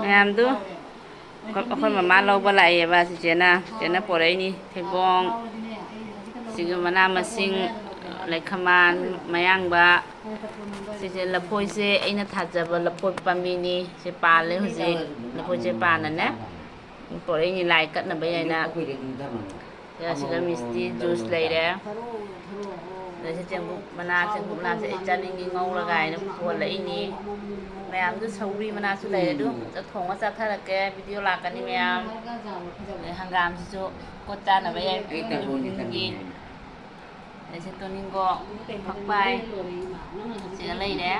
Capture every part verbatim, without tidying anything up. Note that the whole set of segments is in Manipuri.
ꯃꯌꯥꯝꯗꯨ ꯑꯩꯈꯣꯏ ꯃꯃꯥ ꯂꯧꯕ ꯂꯥꯛꯑꯦꯕ ꯆꯤꯆꯦꯅ꯫ ꯆꯤꯆꯦꯅ ꯄꯣꯔꯛꯏꯅꯤ ꯊꯩꯕꯣꯡ, ꯁꯤꯒꯤ ꯃꯅꯥ ꯃꯁꯤꯡ, ꯂꯩꯈꯃꯥꯟ, ꯃꯌꯥꯡꯕ꯫ ꯁꯤꯁꯦ ꯂꯐꯣꯏꯁꯦ ꯑꯩꯅ ꯊꯥꯖꯕ ꯂꯐꯣꯏ ꯄꯥꯝꯕꯤꯅꯤ꯫ ꯁꯤ ꯄꯥꯜꯂꯦ ꯍꯧꯖꯤꯛ꯫ ꯂꯐꯣꯏꯁꯦ ꯄꯥꯟꯅꯅꯦ ꯄꯣꯔꯛꯏꯅꯤ ꯂꯥꯏ ꯀꯠꯅꯕ ꯍꯥꯏꯅ꯫ ꯑꯁꯤꯗ ꯃꯤꯁꯇꯤ ꯖꯨꯁ ꯂꯩꯔꯦ꯫ ꯑꯗꯩ ꯁꯤ ꯆꯦꯡꯀꯨꯞ ꯃꯅꯥ, ꯆꯦꯡꯀꯨꯞ ꯃꯅꯥꯁꯦ ꯑꯩ ꯆꯥꯅꯤꯡꯉꯤ, ꯉꯧꯔꯒ ꯍꯥꯏꯅ ꯄꯨꯊꯣꯛꯍꯜꯂꯛꯏꯅꯤ꯫ ꯃꯌꯥꯝꯗꯨ ꯁꯧꯒ꯭ꯔꯤ ꯃꯅꯥꯁꯨ ꯂꯩꯔꯦ, ꯑꯗꯨ ꯑꯝꯇ ꯊꯣꯡꯉ ꯆꯥꯊꯔꯛꯀꯦ꯫ ꯚꯤꯗꯤꯑꯣ ꯂꯥꯛꯀꯅꯤ ꯃꯌꯥꯝ꯫ ꯑꯗꯩ ꯍꯪꯒꯥꯝꯁꯤꯁꯨ ꯄꯣꯠ ꯆꯥꯅꯕ ꯌꯥꯏ, ꯌꯨꯝꯒꯤ꯫ ꯑꯗꯩ ꯁꯤ ꯇꯣꯅꯤꯡꯀꯣꯛ, ꯐꯛꯄꯥꯏ, ꯁꯤꯒ ꯂꯩꯔꯦ꯫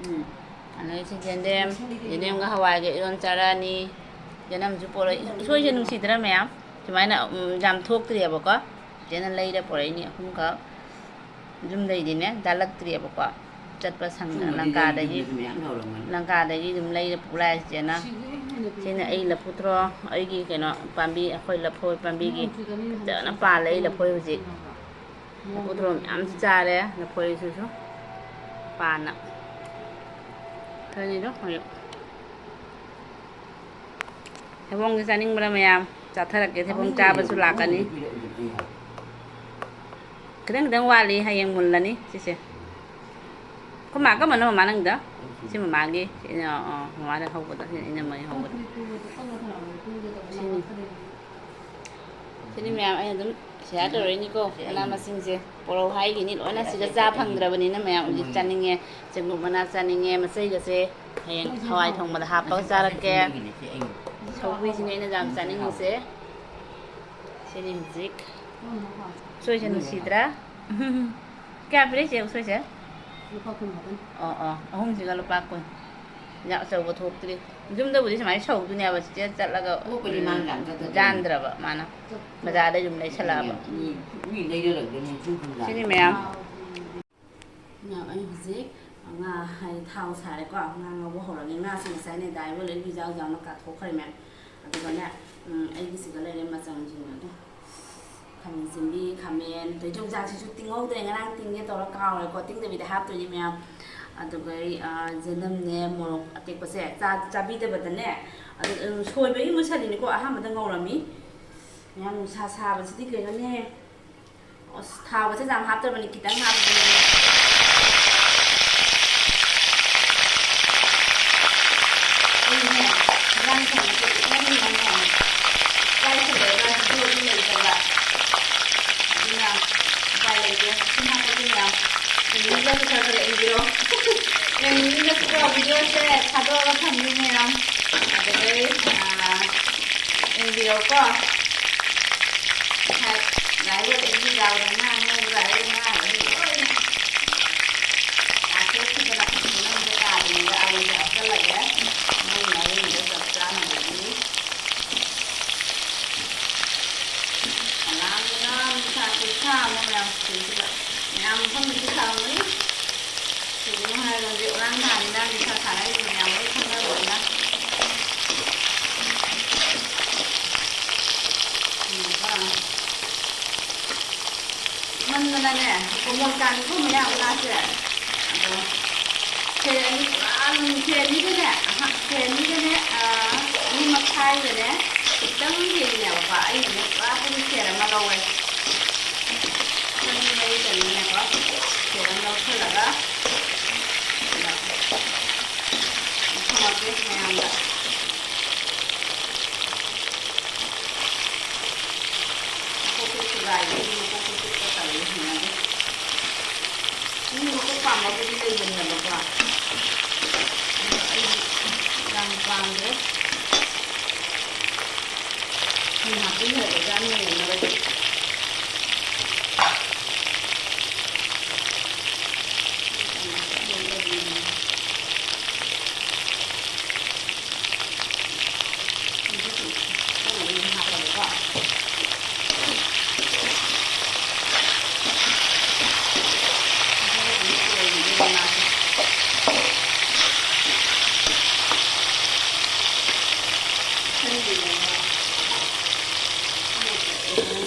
ꯎꯝ꯫ ꯑꯗꯩ ꯁꯤ ꯌꯦꯟꯗꯦꯝ, ꯌꯦꯟꯗꯦꯝꯒ ꯍꯋꯥꯏꯒ ꯏꯔꯣꯟ ꯆꯥꯔꯛꯑꯅꯤ꯫ ꯌꯦꯅꯝꯁꯨ ꯄꯣꯔꯛꯏ꯫ ꯎꯁꯣꯏꯁꯦ ꯅꯨꯡꯁꯤꯗ꯭ꯔꯥ ꯃꯌꯥꯝ? ꯁꯨꯃꯥꯏꯅ, ꯎꯝ, ꯌꯥꯝ ꯊꯣꯛꯇ꯭ꯔꯤꯑꯕꯀꯣ꯫ ꯆꯦꯅ ꯂꯩꯔ ꯄꯣꯔꯛꯏꯅꯤ ꯑꯍꯨꯝꯈꯛ꯫ ꯌꯨꯝꯗꯩꯗꯤꯅꯦ ꯆꯥꯂꯛꯇ꯭ꯔꯤꯑꯕꯀꯣ꯫ ꯆꯠꯄ ꯁꯪꯗꯅ ꯁꯨꯝꯕꯗꯤ ꯂꯪꯀꯥꯗꯒꯤ, ꯂꯩꯕꯗꯁꯨ ꯃꯌꯥꯝ ꯂꯧꯔꯝꯒꯅꯤ꯫ ꯂꯪꯀꯥꯗꯒꯤ ꯑꯗꯨꯝ ꯂꯩꯔ ꯄꯨꯂꯥꯛꯑꯦ ꯆꯦꯅ꯫ ꯁꯤꯅ ꯑꯩ ꯂꯐꯨ ꯊ꯭ꯔꯣ, ꯑꯩꯒꯤ ꯀꯩꯅꯣ ꯄꯥꯝꯕꯤ, ꯑꯩꯈꯣꯏ ꯂꯐꯣꯏ ꯄꯥꯝꯕꯤꯒꯤ ꯐꯖꯅ ꯄꯥꯜꯂꯦ ꯑꯩ ꯂꯐꯣꯏ ꯍꯧꯖꯤꯛ꯫ ꯂꯐꯨ ꯊ꯭ꯔꯣ ꯃꯌꯥꯝ ꯆꯥꯔꯦ ꯂꯐꯣꯏꯁꯤꯁꯨ ꯄꯥꯟꯅ꯫ ꯈꯔꯅꯤꯗꯣ ꯍꯧꯖꯤꯛ꯫ ꯊꯩꯕꯣꯡꯁꯦ ꯆꯥꯅꯤꯡꯕ꯭ꯔꯥ ꯃꯌꯥꯝ? ꯆꯥꯊꯔꯛꯀꯦ, ꯊꯩꯕꯣꯡ ꯆꯥꯕꯁꯨ ꯂꯥꯛꯀꯅꯤ꯫ ꯈꯤꯇꯪ ꯈꯤꯇꯪ ꯋꯥꯠꯂꯤ, ꯍꯌꯦꯡ ꯃꯨꯜꯂꯅꯤ ꯁꯤꯁꯦ꯫ ꯑꯩꯈꯣꯏ ꯃꯥ ꯀꯔꯝꯕꯅꯣ ꯃꯃꯥ ꯅꯪꯗ? ꯁꯤ ꯃꯃꯥꯒꯤ, ꯁꯤ ꯑꯩꯅ, ꯑ, ꯃꯃꯥꯗ ꯍꯧꯕꯗꯣ, ꯁꯤ ꯏꯅꯝꯃꯒꯤ ꯍꯧꯕꯗꯣ꯫ ꯁꯤꯅꯤ꯫ ꯁꯤꯅꯤ ꯃꯌꯥꯝ ꯑꯩꯅ ꯑꯗꯨꯝ ꯁꯤꯌꯥꯔ ꯇꯧꯔꯛꯏꯅꯤꯀꯣ, ꯃꯅꯥ ꯃꯁꯤꯡꯁꯦ꯫ ꯄꯣꯔꯧ ꯍꯥꯏꯒꯤꯅꯤ ꯂꯣꯏꯅ, ꯁꯤꯗ ꯆꯥ ꯐꯪꯗ꯭ꯔꯕꯅꯤꯅ ꯃꯌꯥꯝ ꯍꯧꯖꯤꯛ ꯆꯥꯅꯤꯡꯉꯦ꯫ ꯆꯦꯡꯀꯨꯞ ꯃꯅꯥ ꯆꯥꯅꯤꯡꯉꯦ, ꯃꯆꯩꯒꯁꯦ ꯍꯌꯦꯡ ꯍꯋꯥꯏ ꯊꯣꯡꯕꯗ ꯍꯥꯞꯄꯒ ꯆꯥꯔꯛꯀꯦ꯫ ꯁꯧꯒ꯭ꯔꯤꯁꯤꯅꯦ ꯑꯩꯅ ꯌꯥꯝ ꯆꯥꯅꯤꯡꯉꯤꯁꯦ꯫ ꯁꯤꯅꯤ ꯍꯧꯖꯤꯛ꯫ ꯎꯁꯣꯏꯁꯦ ꯅꯨꯡꯁꯤꯗ꯭ꯔꯥ? ꯀꯌꯥ ꯄꯤꯔꯛꯏ ꯆꯦ ꯎꯁꯣꯏꯁꯦ? ꯂꯨꯄꯥ ꯀꯨꯟ ꯈꯛꯇꯅꯤ꯫ ꯑꯣ, ꯑꯣ, ꯑꯍꯨꯝꯁꯤꯒ ꯂꯨꯄꯥ ꯀꯨꯟ꯫ ꯌꯥꯝ ꯑꯆꯧꯕ ꯊꯣꯛꯇ꯭ꯔꯤ꯫ ꯌꯨꯝꯗꯕꯨꯗꯤ ꯁꯨꯃꯥꯏꯅ ꯁꯧꯗꯣꯏꯅꯦꯕ, ꯆꯤꯆꯦ ꯆꯠꯂꯒ, ꯊꯣꯛꯄꯅꯤ, ꯃꯥꯅ ꯌꯥꯝ ꯆꯠꯇꯕꯅꯤ꯫ ꯌꯥꯟꯗ꯭ꯔꯕ ꯃꯥꯅ꯫ ꯆꯠ-, ꯕꯖꯥꯔꯗꯩ ꯑꯗꯨꯝ ꯂꯩꯁꯜꯂꯛꯑꯕ꯫ ꯃꯤ, ꯃꯤ ꯂꯩꯔ ꯂꯩꯕꯅꯤ, ꯁꯨꯝ ꯁꯨꯝ ꯁꯤꯅꯤ ꯌꯥꯟꯕꯅꯤ꯫ ꯃꯌꯥꯝ꯫ ꯃꯌꯥꯝ, ꯑꯩ ꯍꯧꯖꯤꯛ ꯉꯥ ꯍꯥꯏꯗꯤ ꯊꯥꯎ ꯁꯥꯔꯦꯀꯣ, ꯉꯥ ꯉꯧꯕ ꯍꯧꯔꯒꯦ꯫ ꯉꯥꯁꯤ ꯉꯁꯥꯏꯅꯦ ꯗꯥꯏꯕ ꯂꯣꯏ ꯏꯖꯥꯎ ꯖꯥꯎꯅ ꯀꯥꯊꯣꯛꯈ꯭ꯔꯦ ꯃꯌꯥꯝ꯫ ꯑꯗꯨꯒꯅꯦ, ꯎꯝ, ꯑꯩꯒꯤꯁꯤꯒ ꯂꯩꯔꯦ ꯃꯆꯜꯁꯤꯡꯗꯣ꯫ ꯑꯗꯣ ꯈꯥꯃꯦꯟ ꯑꯁꯤꯟꯕꯤ, ꯈꯥꯃꯦꯟ, ꯑꯗꯩ ꯌꯣꯡꯆꯥꯛꯁꯤꯁꯨ ꯇꯤꯡꯍꯧꯗ꯭ꯔꯦ, ꯉꯔꯥꯡ ꯇꯤꯡꯒꯦ ꯇꯧꯔ ꯀꯥꯎꯔꯦꯀꯣ, ꯇꯤꯡꯗꯕꯤꯗ ꯍꯥꯞꯇꯣꯏꯅꯤ ꯃꯌꯥꯝ꯫ ꯑꯗꯨꯒ ꯑꯩ, ꯑ, ꯖꯦꯅꯝꯅꯦ, ꯃꯣꯔꯣꯛ ꯑꯇꯦꯛꯄꯁꯦ ꯆꯥ-, ꯆꯥꯕꯤꯗꯕꯗꯅꯦ, ꯑꯗꯨ, ꯎꯝ, ꯁꯣꯏꯕꯒꯤ ꯃꯨꯠꯁꯜꯂꯤꯅꯤꯀꯣ, ꯑꯍꯥꯟꯕꯗ ꯉꯧꯔꯝꯃꯤ꯫ ꯃꯌꯥꯝ ꯅꯨꯡꯁꯥ ꯁꯥꯕꯁꯤꯗꯤ ꯀꯩꯅꯣꯅꯦ꯫ ꯑꯁ, ꯊꯥꯎꯒꯁꯦ ꯌꯥꯝ ꯍꯥꯞꯇꯕꯅꯤ, ꯈꯤꯇꯪ ꯍꯥꯞꯄꯅꯤ꯫ ꯑꯩꯅꯦ, ꯏꯟꯖꯥꯡ ꯊꯣꯡꯕꯁꯦ ꯏꯀꯥꯏꯅꯤꯡꯕꯅꯦ꯫ ꯏꯀꯥꯏ ꯊꯣꯡꯕꯗ ꯚꯤꯗꯤꯑꯣꯗꯤ ꯂꯩꯇꯕ꯫ ꯑꯗꯨꯅ ꯎꯄꯥꯏ ꯂꯩꯇꯦ꯫ ꯁꯨꯝ ꯍꯥꯞꯄꯛꯀꯦ ꯃꯌꯥꯝ꯫ ꯌꯦꯡꯅꯤꯡꯗ꯭ꯔꯁꯨ ꯈꯔ ꯈꯔ ꯌꯦꯡꯕꯤꯔꯣ꯫ ꯌꯦꯡꯅꯤꯡꯗ꯭ꯔꯁꯨꯀꯣ, ꯚꯤꯗꯤꯑꯣꯁꯦ ꯊꯥꯗꯣꯛꯑꯒ ꯊꯝꯕꯤꯌꯨ ꯃꯌꯥꯝ꯫ ꯑꯗꯨꯗꯩ, ꯑꯥ, ꯌꯦꯡꯕꯤꯔꯣꯀꯣ꯫ ꯉꯁꯥꯏ ꯂꯥꯏꯔꯣꯏ ꯑꯩꯒꯤ ꯌꯥꯎꯗꯅ ꯉꯥꯡꯉꯦ, ꯂꯥꯏꯔꯣꯏ ꯉꯥꯡꯉꯦ ꯂꯣꯏꯅ꯫ ꯆꯥꯊꯣꯛꯈꯤꯗꯅ ꯐꯖꯅ ꯑꯃꯨꯛ ꯇꯥꯗꯅ ꯑꯂꯨꯁꯦ ꯍꯥꯞꯆꯜꯂꯒꯦ꯫ ꯃꯣꯏ ꯃꯔꯤꯗꯣ ꯆꯞ ꯆꯥꯅꯕꯒꯤ꯫ ꯑꯉꯥꯡꯗꯨꯅ ꯅꯨꯡꯁꯥ ꯈꯨꯠꯁꯥ ꯑꯃ ꯃꯌꯥꯝ ꯁꯤꯗꯩꯁꯤꯗ꯫ ꯃꯌꯥꯝ ꯃꯐꯝꯗꯁꯨ ꯁꯥꯔꯝꯒꯅꯤ꯫ ꯀꯩꯒꯤꯅꯣ ꯍꯥꯏꯔꯒ ꯍꯧꯖꯤꯛ ꯑꯉꯥꯡ ꯊꯥꯅꯤꯅ ꯅꯨꯡꯁꯥ ꯁꯥꯟꯅꯔꯤꯁꯦ ꯃꯌꯥꯝ ꯂꯣꯏ ꯈꯪꯅꯔꯕꯅꯤꯅ꯫ ꯎꯝ, ꯀꯣ꯫ ꯏꯪꯃꯟꯗꯅꯅꯦ, ꯀꯣꯃꯣꯔ ꯀꯥꯡ ꯊꯣꯡꯕ ꯌꯥꯕ ꯉꯥꯁꯦ꯫ ꯑꯗꯣ ꯁꯦꯔ ꯑꯅꯤ ꯄꯨꯔꯥ ꯑꯗꯨꯝ, ꯁꯦꯔ ꯑꯅꯤꯒꯅꯦ, ꯑꯍ, ꯁꯦꯔ ꯑꯅꯤꯒꯅꯦ, ꯑ, ꯑꯅꯤ ꯃꯈꯥꯏꯒꯅꯦ, ꯈꯤꯇꯪ ꯍꯦꯜꯂꯤꯅꯦꯕꯀꯣ꯫ ꯑꯩꯅꯅꯦ ꯄꯨꯔꯥ ꯄꯨꯡ ꯁꯦꯔ ꯑꯃ ꯂꯧꯋꯦ꯫ ꯆꯅꯤ ꯃꯔꯤ ꯆꯅꯤꯅꯦꯀꯣ꯫ ꯁꯦꯔ ꯑꯃ ꯂꯧꯁꯜꯂꯒ, ꯑꯗꯣ ꯊꯝꯃꯛꯀꯦ ꯃꯌꯥꯝꯗ꯫ ꯃꯀꯣꯛꯇꯣ ꯊꯨꯒꯥꯏꯕꯒꯤ ꯃꯀꯣꯛꯇꯣ ꯆꯤꯛꯄ ꯇꯧꯋꯦ, ꯍꯩꯅꯗꯦ꯫ ꯃꯤ ꯃꯀꯣꯛ ꯄꯥꯝꯕꯕꯨꯗꯤ ꯂꯩꯕꯅꯦꯕꯀꯣ, ꯑꯗꯣ ꯑꯩꯗꯤ ꯌꯥꯝ ꯄꯥꯝꯗ꯭ꯔꯦ꯫ ꯊꯨꯝ ꯍꯥꯞꯆꯤꯟꯈ꯭ꯔꯒ ꯆꯥꯅꯤꯡꯉꯦ ꯃꯔꯛꯇ꯫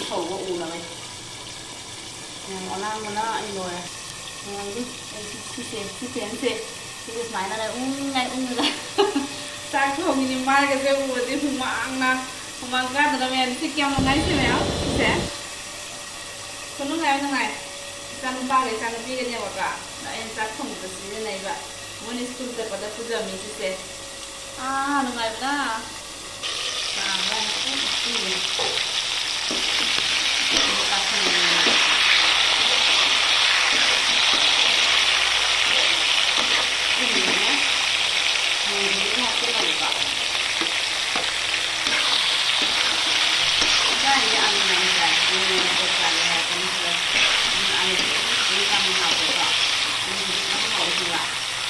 ꯁꯧꯕ ꯎꯅꯕꯩ꯫ ꯌꯥꯝ ꯑꯂꯥꯡꯕꯅ ꯑꯩ ꯂꯣꯏꯔꯦ꯫ ꯅꯨꯡꯉꯥꯏꯔꯦ꯫ ꯑꯩ ꯁꯤ, ꯁꯤꯁꯦ, ꯁꯤꯁꯦ, ꯁꯤꯁꯦ, ꯁꯤꯁꯦ ꯁꯨꯃꯥꯏꯅ ꯎꯪꯉꯥꯏ ꯎꯪꯉꯒ ꯆꯥꯛ ꯊꯣꯡꯉꯤꯅꯤ꯫ ꯃꯥꯏꯒꯁꯦ ꯎꯔꯗꯤ ꯍꯨꯃꯥꯡꯅ, ꯍꯨꯃꯥꯡ ꯀꯥꯗꯅ ꯃꯌꯥꯝ꯫ ꯁꯤ ꯀꯌꯥꯝ ꯅꯨꯡꯉꯥꯏ, ꯁꯤ ꯃꯌꯥꯝ, ꯁꯤꯁꯦ꯫ ꯈꯨꯅꯨꯡꯉꯥꯏ ꯅꯨꯡꯉꯥꯏ꯫ ꯏꯆꯥꯅꯨꯄꯥꯒ ꯏꯆꯥꯅꯨꯄꯤꯒꯅꯦꯕꯀꯣ, ꯑꯗ ꯑꯩꯅ ꯆꯥꯛ ꯊꯣꯡꯕꯗ ꯁꯤꯖꯤꯟꯅꯩꯕ꯫ ꯃꯣꯏꯅ ꯁ꯭ꯀꯨꯜ ꯆꯠꯄꯗ ꯄꯨꯖꯕꯅꯤ ꯁꯤꯁꯦ꯫ ꯑꯥ, ꯅꯨꯡꯉꯥꯏꯕꯅ꯫ ꯆꯥꯕ ꯌꯥꯝ ꯊꯤꯅ ꯄꯤꯔꯦ꯫ ꯁꯤꯅꯅꯦ, ꯊꯣꯡꯕꯗ ꯍꯥꯞꯆꯤꯜꯂꯒꯦꯀꯣ꯫ ꯆꯥꯔꯤꯁꯦ ꯑꯂꯨ ꯌꯥꯝ ꯆꯥꯏ꯫ ꯑꯂꯨ ꯌꯥꯝ ꯆꯥꯏ ꯍꯥꯏꯔꯛꯄꯅꯤ ꯈꯔ꯫ ꯑꯗꯨꯅ ꯑꯂꯨꯁꯦ ꯑꯗꯨꯝ ꯌꯥꯝ ꯍꯥꯎꯕꯀꯣ꯫ ꯑꯂꯨꯁꯦ ꯌꯥꯝ ꯍꯥꯎꯕ ꯈꯪꯕ꯭ꯔꯥ?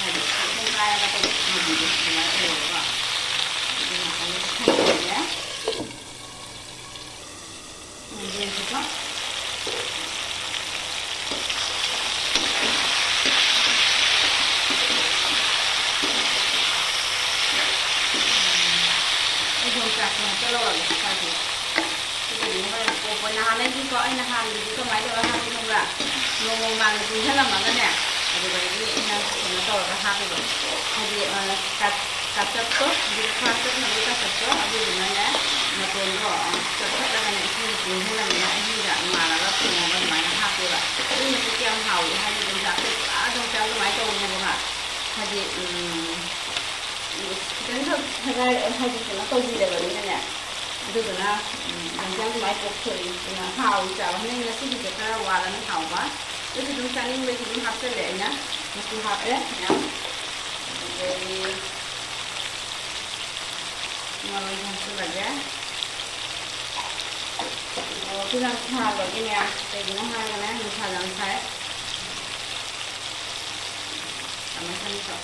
ꯍꯥꯏꯗꯤ ꯈꯤꯇꯪ ꯀꯥꯏꯔꯒ ꯇꯧꯕ ꯃꯍꯤꯗꯣ ꯑꯗꯨꯃꯥꯏꯅ ꯇꯧꯋꯦꯕꯀꯣ꯫ ꯑꯗꯨꯅ ꯑꯂꯨꯁꯦ ꯊꯝꯖꯤꯜꯂꯒꯦ꯫ ꯌꯦꯡꯁꯤꯀꯣ꯫ ꯑꯩ ꯌꯣꯡꯆꯥꯛꯁꯦ ꯍꯥꯞꯆꯜꯂꯧꯔꯒꯦ ꯉꯁꯥꯏꯁꯦ꯫ ꯑꯗꯨꯗꯨꯅ ꯍꯣꯔꯦꯟ ꯄꯣꯞꯄ꯫ ꯅꯍꯥꯟꯅꯩꯗꯤꯀꯣ, ꯑꯩꯅ ꯍꯥꯟꯕꯗꯤ ꯀꯃꯥꯏꯅ ꯇꯧꯔꯒ ꯍꯥꯞꯄꯤ ꯈꯪꯕ꯭ꯔꯥ? ꯅꯣꯡꯃ ꯃꯃꯥꯡꯗ ꯄꯨꯟꯁꯤꯜꯂꯝꯃꯒꯅꯦ, ꯑꯗꯨꯗꯒꯤ ꯑꯩꯅ ꯀꯩꯅꯣ ꯇꯧꯔꯒ ꯍꯥꯞꯄꯤꯕ꯫ ꯍꯥꯏꯗꯤ, ꯑ, ꯀ-, ꯀꯥꯆꯞꯇꯣ, ꯕ꯭ꯔꯦꯛꯐꯥꯁꯇ ꯊꯝꯕꯒꯤ ꯀꯥꯆꯞꯇꯣ, ꯑꯗꯨꯗꯨꯅꯅꯦ, ꯃꯇꯣꯟꯗꯣ, ꯑ, ꯆꯞꯊꯠꯂꯒꯅꯦ, ꯏꯁꯤꯡꯗ ꯇꯤꯡꯍꯜꯂꯝꯃꯒ ꯑꯍꯤꯡꯗ ꯅꯣꯡꯉꯥꯜꯂꯒ ꯊꯣꯡꯉꯒ ꯑꯗꯨꯃꯥꯏꯅ ꯍꯥꯞꯄꯦꯕ꯫ ꯑꯗꯨꯅꯁꯨ ꯀꯌꯥꯝ ꯍꯥꯎꯏ ꯍꯥꯏꯗꯤ, ꯌꯣꯡꯆꯥꯛꯁꯦ ꯄꯨꯔꯥ ꯌꯣꯡꯆꯥꯛ ꯑꯗꯨꯃꯥꯏꯅ ꯇꯧꯕꯅꯦꯕꯀꯣ꯫ ꯍꯥꯏꯗꯤ, ꯎꯝ, ꯈꯤꯇꯪꯈꯛ ꯁꯒꯥꯏ, ꯍꯥꯏꯗꯤ ꯀꯩꯅꯣ ꯇꯧꯕꯤꯔꯕꯅꯤꯅꯅꯦ, ꯑꯗꯨꯗꯨꯅ, ꯎꯝ, ꯌꯣꯡꯆꯥꯛ ꯑꯗꯨꯃꯥꯏꯅ ꯀꯣꯛꯊꯣꯛꯏ꯫ ꯑꯗꯨꯅ ꯍꯥꯎꯏ ꯆꯥꯕ꯫ ꯍꯟꯗꯛ ꯉꯁꯤꯒꯤꯁꯦ ꯈꯔ ꯋꯥꯠꯂꯅꯤ ꯍꯥꯎꯕ꯫ ꯑꯗꯨꯁꯨ ꯑꯗꯨꯝ ꯆꯥꯅꯤꯡꯕꯒꯤ ꯑꯗꯨꯝ ꯍꯥꯞꯆꯜꯂꯦ ꯑꯩꯅ꯫ ꯃꯆꯨ ꯍꯥꯞꯄꯦ ꯃꯌꯥꯝ꯫ ꯑꯗꯒꯤ ꯃꯔꯣꯏꯁꯨ ꯍꯥꯞꯆꯜꯂꯒꯦ꯫ ꯃꯣꯔꯣꯛꯁꯨ ꯌꯥꯝ ꯁꯥꯍꯜꯂꯣꯏꯒꯦ ꯃꯌꯥꯝ, ꯀꯩꯒꯤꯅꯣ ꯍꯥꯏꯔꯒꯅꯦ ꯅꯨꯡꯁꯥ ꯌꯥꯝ ꯁꯥꯏ꯫ ꯆꯥꯃꯁ ꯑꯅꯤꯈꯛ꯫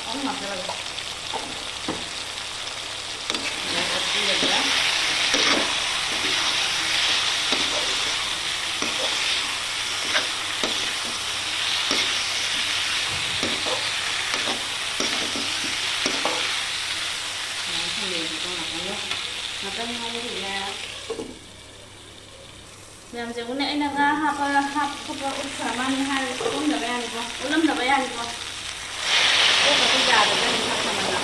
ꯑꯍꯨꯝ ꯍꯥꯞꯆꯜꯂꯒꯦ꯫ ꯑꯗꯩ ꯑꯣꯠꯄꯤꯔꯒꯦ꯫ ꯁꯨꯃꯥꯏꯅ ꯊꯝꯕꯤꯔꯒꯦꯀꯣ ꯉꯥꯛꯇꯪ꯫ ꯉꯥꯛꯇꯪ ꯉꯧꯕꯤꯔꯦ꯫ ꯌꯥꯝ ꯌꯦꯡꯉꯨꯅꯦ, ꯑꯩꯅ ꯉꯥ ꯍꯥꯞꯄ, ꯍꯥꯞꯄ ꯈꯣꯠꯄ ꯎꯠꯈ꯭ꯔ ꯃꯥꯅꯤ ꯍꯥꯏꯔꯒ ꯎꯠꯂꯝꯗꯕ ꯌꯥꯅꯤꯀꯣ, ꯎꯠꯂꯝꯗꯕ ꯌꯥꯅꯤꯀꯣ꯫ ꯑꯇꯣꯞꯄꯗꯤ ꯌꯥꯗꯕ ꯌꯥꯅꯤ, ꯍꯥꯞꯄ ꯃꯥꯅꯤ꯫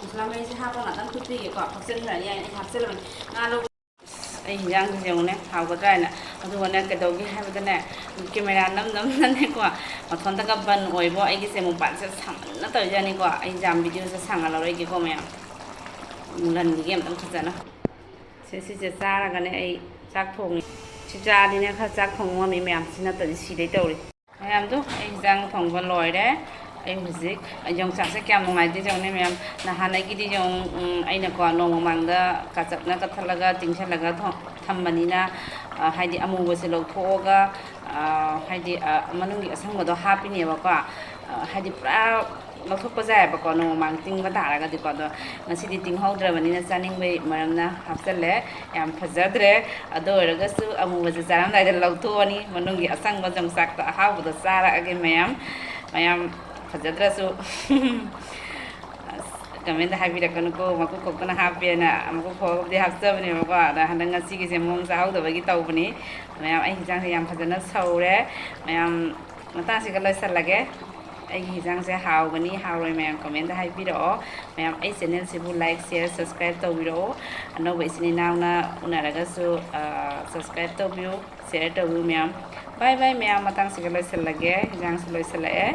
ꯃꯁꯂꯥ ꯃꯍꯤꯁꯦ ꯍꯥꯞꯄ ꯉꯥꯛꯇꯪ ꯐꯨꯠꯄꯤꯒꯦꯀꯣ, ꯊꯣꯛꯆꯤꯟꯈ꯭ꯔꯅꯤ꯫ ꯑꯩ ꯍꯥꯞꯆꯤꯜꯂꯕꯅꯤ꯫ ꯉꯥ ꯂꯧ-, ꯑꯩ ꯍꯤꯟꯖꯥꯡꯁꯦ ꯌꯦꯡꯉꯨꯅꯦ, ꯍꯥꯎꯒꯗ꯭ꯔꯥ ꯍꯥꯏꯅ꯫ ꯑꯗꯨꯒꯅꯦ, ꯀꯩꯗꯧꯒꯦ ꯍꯥꯏꯕꯗꯅꯦ, ꯀꯦꯃꯦꯔꯥ ꯅꯝ ꯅꯝꯗꯅꯦꯀꯣ, ꯃꯊꯣꯟꯗꯒ ꯕꯟ ꯑꯣꯏꯕꯣ꯫ ꯑꯩꯒꯤꯁꯦ ꯃꯣꯕꯥꯏꯜꯁꯦ ꯁꯥꯃꯟꯅ ꯇꯧꯔꯤꯖꯥꯠꯅꯤꯀꯣ꯫ ꯑꯩ ꯌꯥꯝ ꯚꯤꯗꯤꯑꯣꯁꯦ ꯁꯥꯡꯍꯜꯂꯔꯣꯏꯒꯦꯀꯣ ꯃꯌꯥꯝ꯫ ꯃꯨꯜꯍꯟꯈꯤꯒꯦ ꯑꯝꯇꯪ ꯐꯖꯅ꯫ ꯁꯦ, ꯁꯤꯁꯦ ꯆꯥꯔꯒꯅꯦ ꯑꯩ ꯆꯥꯛ ꯊꯣꯡꯉꯤ꯫ ꯁꯤ ꯆꯥꯔꯗꯤꯅꯦ ꯈꯔ ꯆꯥꯛ ꯊꯣꯡ ꯉꯝꯃꯤ ꯃꯌꯥꯝ, ꯁꯤ ꯅꯠꯇ꯭ꯔꯗꯤ ꯁꯤꯗꯩ ꯇꯧꯔꯤ꯫ ꯃꯌꯥꯝꯗꯣ, ꯑꯩ ꯍꯤꯟꯖꯥꯡ ꯊꯣꯡꯕ ꯂꯣꯏꯔꯦ꯫ ꯑꯩ ꯍꯧꯖꯤꯛ ꯌꯣꯡꯆꯥꯛꯁꯦ ꯀꯌꯥꯝ ꯅꯨꯡꯉꯥꯏꯇꯦ ꯌꯦꯡꯉꯨꯅꯦ ꯃꯌꯥꯝ꯫ ꯅꯍꯥꯟ ꯑꯩꯒꯤꯗꯤ ꯌꯦꯡꯉꯨ, ꯎꯝ, ꯑꯩꯅꯀꯣ ꯅꯣꯡꯃ ꯃꯃꯥꯡꯗ ꯀꯥꯆꯞꯅ ꯀꯛꯊꯠꯂꯒ ꯇꯤꯡꯁꯜꯂꯒ ꯊꯣ-, ꯊꯝꯕꯅꯤꯅ, ꯑ, ꯍꯥꯏꯗꯤ ꯑꯃꯨꯕꯁꯦ ꯂꯧꯊꯣꯛꯑꯒ, ꯑ, ꯍꯥꯏꯗꯤ, ꯑ, ꯃꯅꯨꯡꯒꯤ ꯑꯁꯪꯕꯗꯣ ꯍꯥꯞꯄꯤꯅꯦꯕꯀꯣ꯫ ꯑ, ꯍꯥꯏꯗꯤ ꯄꯨꯔꯥ ꯂꯧꯊꯣꯛꯄꯁꯨ ꯌꯥꯏꯑꯕꯀꯣ, ꯅꯣꯡꯃ ꯃꯃꯥꯡ ꯇꯤꯡꯕ ꯇꯥꯔꯒꯗꯤꯀꯣ꯫ ꯑꯗꯣ ꯉꯁꯤꯗꯤ ꯇꯤꯡꯍꯧꯗ꯭ꯔꯕꯅꯤꯅ ꯆꯥꯅꯤꯡꯕꯩ ꯃꯔꯝꯅ ꯍꯥꯞꯆꯜꯂꯦ꯫ ꯌꯥꯝ ꯐꯖꯗ꯭ꯔꯦ꯫ ꯑꯗꯨ ꯑꯣꯏꯔꯒꯁꯨ ꯑꯃꯨꯕꯁꯦ ꯆꯥꯔꯝꯗꯥꯏꯗ ꯂꯧꯊꯣꯛꯑꯅꯤ, ꯃꯅꯨꯡꯒꯤ ꯑꯁꯪꯕ ꯌꯣꯡꯆꯥꯛꯇꯣ ꯑꯍꯥꯎꯕꯗꯣ ꯆꯥꯔꯛꯑꯒꯦ ꯃꯌꯥꯝ꯫ ꯃꯌꯥꯝ ꯐꯖꯗ꯭ꯔꯁꯨ ꯑꯁ, ꯀꯃꯦꯟꯗ ꯍꯥꯏꯕꯤꯔꯛꯀꯅꯨꯀꯣ, ꯃꯀꯨ ꯈꯣꯛꯇꯅ ꯍꯥꯞꯄꯦꯅ꯫ ꯃꯀꯨ ꯈꯣꯛꯑꯒꯕꯨꯗꯤ ꯍꯥꯞꯆꯕꯅꯦꯕꯀꯣ, ꯑꯗ ꯍꯟꯗꯛ ꯉꯁꯤꯒꯤꯁꯦ ꯃꯑꯣꯡ ꯆꯥꯍꯧꯗꯕꯒꯤ ꯇꯧꯕꯅꯤ꯫ ꯃꯌꯥꯝ, ꯑꯩ ꯍꯤꯟꯖꯥꯡꯁꯦ ꯌꯥꯝ ꯐꯖꯅ ꯁꯧꯔꯦ꯫ ꯃꯌꯥꯝ, ꯃꯇꯥꯡꯁꯤꯒ ꯂꯣꯏꯁꯜꯂꯒꯦ꯫ ꯑꯩꯒꯤ ꯍꯤꯟꯖꯥꯡꯁꯦ ꯍꯥꯎꯒꯅꯤ ꯍꯥꯎꯔꯣꯏ ꯃꯌꯥꯝ ꯀꯃꯦꯟꯗ ꯍꯥꯏꯕꯤꯔꯛꯑꯣ꯫ ꯃꯌꯥꯝ, ꯑꯩ ꯆꯦꯅꯦꯜꯁꯤꯕꯨ like, share, subscribe ꯇꯧꯕꯤꯔꯛꯑꯣ꯫ ꯑꯅꯧꯕ ꯏꯆꯤꯟ ꯏꯅꯥꯎꯅ ꯎꯅꯔꯒꯁꯨ, ꯑ, subscribe ꯇꯧꯕꯤꯌꯨ, share ꯇꯧꯕꯤꯌꯨ ꯃꯌꯥꯝ꯫ Bye bye ꯃꯌꯥꯝ, ꯃꯇꯥꯡꯁꯤꯒ ꯂꯣꯏꯁꯜꯂꯒꯦ꯫ ꯍꯤꯟꯖꯥꯡꯁꯨ ꯂꯣꯏꯁꯜꯂꯛꯑꯦ꯫